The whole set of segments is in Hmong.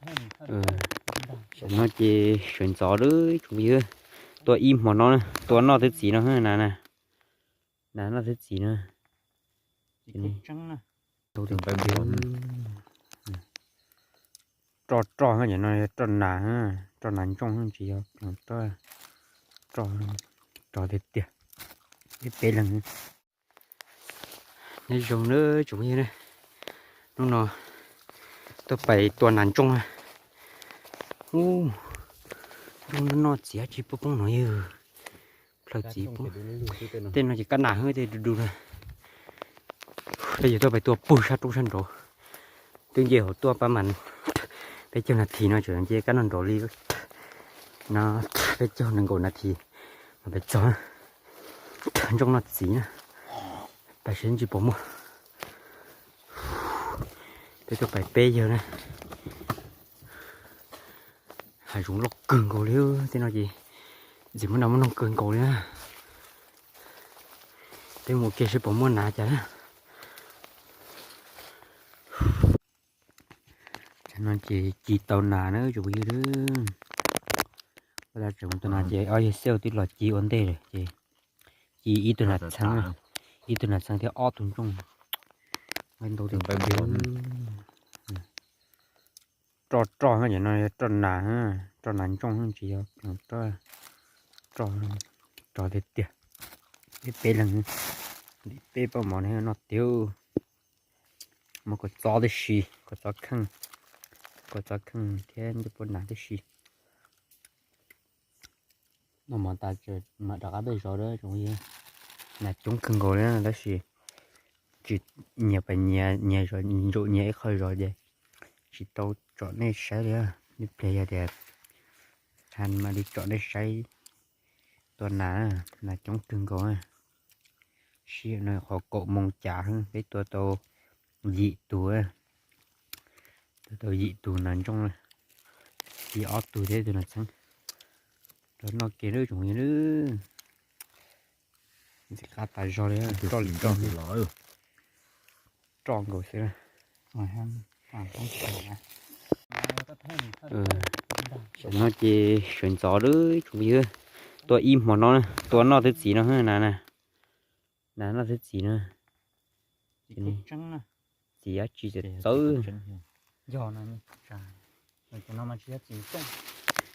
Tam no ces sawv ntxov lawm tsoom phooj ywg, tua ib hmo no, tua noj twb txiv no na, na noj twb txiv no. Roj roj no, roj nas, roj nas ntsooj tsis yog, roj tiag tiag, peb leeg. Nyob zoo na tsoom phooj ywg, hnub no tuaj pais tua nas ntsooj. Ub, ntsooj noj txiv tsis poob poob no yog plaws txiv poob. Tej no ces kab nas hwb tej du du na. Peb yuav tuaj pais tua pug sab roob sab nraud, twb nce hauv tuaj pab mas peb caug nas this no tseem nce kab no nraud li no, peb caug nees nkaum nas this mas pais txog. Ntsooj noj txiv na, pais seb ntsis puas muaj. Peb tuaj pais peb yawg na. Hav zoov loj kawg nkaus li, tej no ces ntxim muaj nas muaj noog kawg nkaus li na. Peb mus ua ke seb puas muaj nas cas na. Tam no ces ci tau nas na tsoom phooj ywg. Ua tseem mus tua nas ces ob yawg xiaj twb los ci ua ntej lawm ces ci ib tug nas txheeb, ib tug nas txheeb thiab ob tug ntsooj. Nqaij ntau tiag tiag. Roj roj no ces no yog roj nas, roj nas ntsooj tsis yog, roj, roj tiag tiag. Peb peb leeg, peb poj mov noj tiag. Muab kua txob tib si, kua txob kheej, kua txob kheej thiab ncej puab nas tib si. Noj mov tas mam rov qab peb zov dab tsoom phooj ywg. Nas coob kawg nkaus li tab sis tsis, nyias pais nyias, nyias zov ntsaum nyias ib qho zov ces tsis tau tsom nej saib li. Ib pliag yog tias tag mam li tsom nej saib tua nas, nas coob kawg nkaus. Sij hawm no qhov kaum moos cas peb tua tau yim tus, tua tau yim tus nas ntsooj, ci ob tug thiab ib tug nas txheeb. Rau noj ke lawm tsoom phooj ywg. Ntxim qab tas zog li, roj li roj, roj nkaus xwb. Tam no ces sawv ntxov lawm tsoom phooj ywg, tua ib hmo no, tua noj twb txiv no na, na noj twb txiv no. Txiv dab tsi txawv,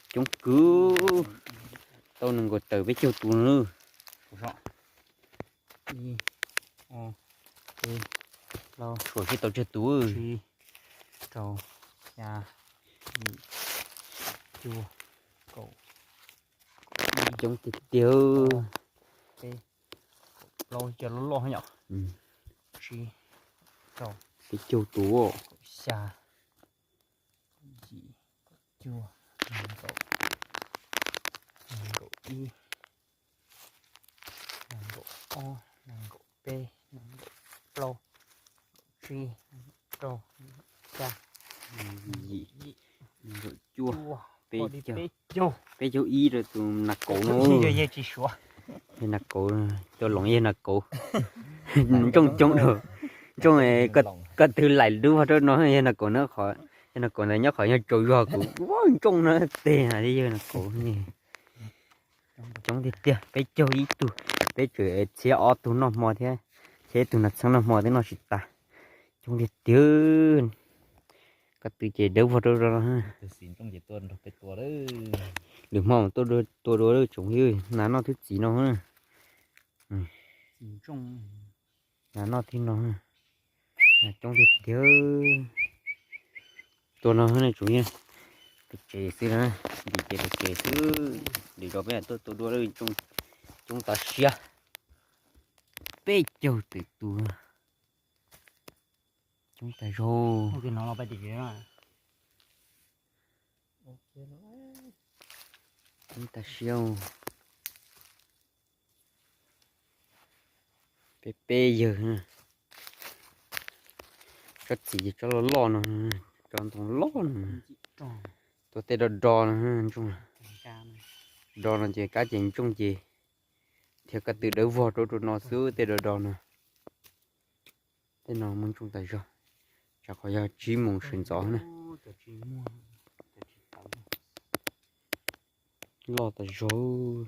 coob kwv, tau nees nkaum tawm peb caug tus na. Suam xij tau tsawg tus. Rau, xya, yim, cuaj, kaum, coob tiag tiag. Peb, kaum plaub, cov loj loj yom. Tsib, rau, peb caug tus. Kaum xya, kaum yim, kaum cuaj, nees nkaum, nees nkaum ib, nees nkaum ob, nees nkaum peb, nees nkaum plaub, tsib, rau, xya, yim, nees nkaum cuaj, peb caug, peb caug ib rau tus nas kauv no. Yog nas kauv, cov loov yog nas kauv. Ntsooj coob dhau. Ntsooj, koj twb laim lub vag rau no yog nas kauv na, yog nas kauv ntawd nyob qhov yog tsaus zog kuv ntsooj no teg li yog nas kauv. Coob tiag tiag, peb caug ib tug, peb tseem txhiab ob tug noj hmo thiab, txhiab ib tug nas txheeb noj hmo thiab noj tsis tas. Coob tiag tiag. Koj twb ces dawb vog rau rau no. Lwm hmo tuaj tua dua lawm tsoom phooj ywg, nas noj twb txiv no. Nas noj twb no, nas coob tiag tiag. Tua no tsoom phooj ywg, pem tsev xwb na, ntim ces pem tsev xwb. Lwm zaus peb tuaj tua dua lawm, coob tas siab. Peb caug tawm tus, coob tas zog. Coob tas siab. Peb peb yawg, tsob txiv ces tsob loj loj no, tsob ntoo loj no, tua tej do do no, ntsooj do no ces kab ces ntsooj ces thiab koj twb dawb vog rau rau no xwb tej do do no. Tej no muaj ntsooj tas zog, tsam qhov yog tsib moos sawv ntxov na. Loj tas zog.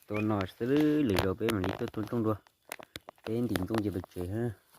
Tua no xwb, lwm zaus peb mam li tuaj tua ntsooj dua. Peb ntim ntsooj ces pem tsev.